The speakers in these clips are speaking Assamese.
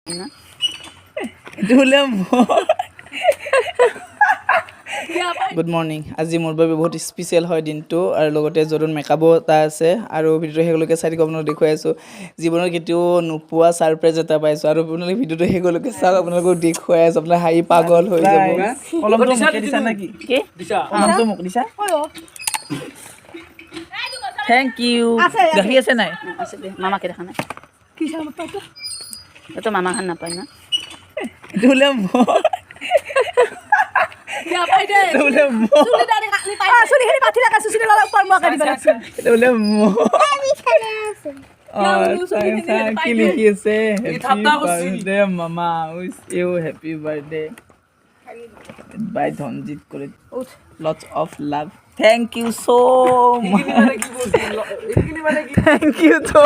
না। এইটো বোলে। Good morning. আজি মোৰ বাবে বহুত স্পেচিয়েল হয় দিনটো আৰু লগতে জৰুণ মেকআপো এটা আছে আৰু ভিডিঅ'টো শেষলৈকে চাই থাকিব। আপোনালোক দেখুৱাই আছোঁ, জীৱনত কেতিয়াও নোপোৱা ছাৰপ্ৰাইজ এটা পাইছোঁ আৰু আপোনালোকে ভিডিঅ'টো শেষলৈকে চাওক। আপোনালোকক দেখুৱাই আছোঁ, আপোনাৰ হাঁহি পাগল হৈ যাব। কলমটো মোকে দিছা নেকি? কি? কলমটো মোক দিছা? Thank U. গাখীৰ আছে নাই? আছে দে। মামাকে দেখা নাই তো, মামাখান নাপায় না। এইটো বোলে মোৰ, এইটো বোলে মোৰ, এইটো বোলে মোৰ। অঁ, কি লিখি আছে? হেপী বাৰ্থডে মামা, wish you happy birthday by Dhanjit কৰে, lots of love. Thank you so much, thank you. তো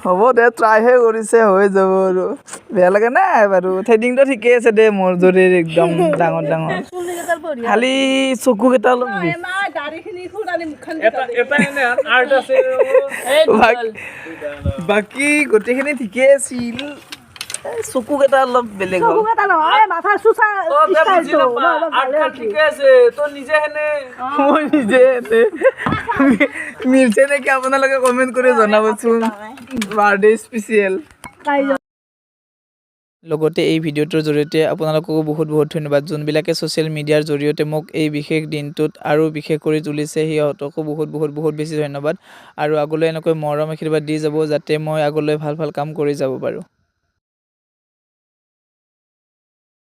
হ'ব দে, ট্ৰাইহে কৰিছে, হৈ যাব আৰু। বেয়া লাগে নাই বাৰু। থ্ৰেডিংটো ঠিকেই আছে দে মোৰ দৰে, একদম ডাঙৰ ডাঙৰ, খালি চকুকেইটা অলপ বেছি। এটা এনে আৰ্ট আছে। বাকী গোটেইখিনি ঠিকেই আছিল, এই চকুকেইটা অলপ বেলেগ হ'ল। ঠিকে আছে, তই নিজে সেনে। মই নিজে এনে মিলছে নেকি, আপোনালোকে কমেণ্ট কৰি জনাবচোন। Birthday special. লগতে এই ভিডিঅ'টোৰ জৰিয়তে আপোনালোককো বহুত বহুত ধন্যবাদ। যোনবিলাকে ছ'চিয়েল মিডিয়াৰ জৰিয়তে মোক এই বিশেষ দিনটোত আৰু বিশেষ কৰি তুলিছে, সিহঁতকো বহুত বহুত বহুত বেছি ধন্যবাদ। আৰু আগলৈ এনেকৈ মৰম আশীৰ্বাদ দি যাব, যাতে মই আগলৈ ভাল ভাল কাম কৰি যাব পাৰোঁ।